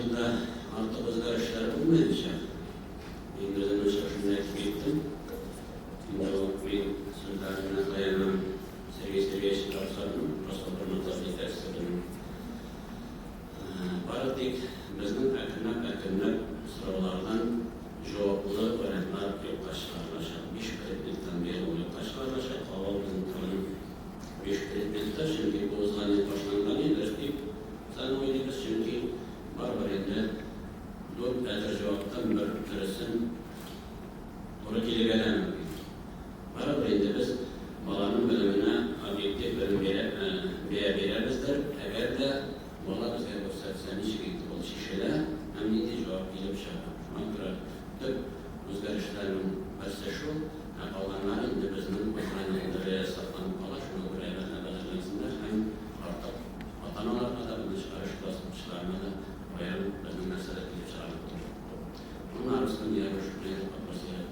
Елда артык үзгәрешләр булмаячак. Мин үземнең чыгышымда әйтеп киттем. Инде ул мин сүзләренә таянам Сергей Сергеевич Тарсарның, Рособорнадзор җитәкчесе безнең. Бары тик безнең әкренләп-әкренләп сораулардан җаваплы вариантлар юкка чыгарылачак. Биш предметтан быел ул юкка чыгарылачак. Авыл безнең тагын биш предметта, чөнки бу узган ел башланган иде, дөрес дип саны уйлыйбыз, чөнки барыбер инде дүрт әзер җаваптан бер дөресен туры килергә дә мөмкин. Барыбер инде без баланың белеменә объектив белем бирә, бәя бирәбездер, әгәр дә бала безгә күрсәтсә, ничек итеп ул чишелә һәм нинди җавап килеп чыга. Шуңа күрә төп үзгәрешләрнең берсе шул, ә калганнары инде безнең узган елгы бәя сакланып кала, шуңа күрә әйбәтләп әзерләнсеннәр һәм артык ата-аналарга да, моны чыгарыш класс укучыларына да аерым безнең нәрсәдә килеп чыгарлык түгел. Моны арысын я уже попросили.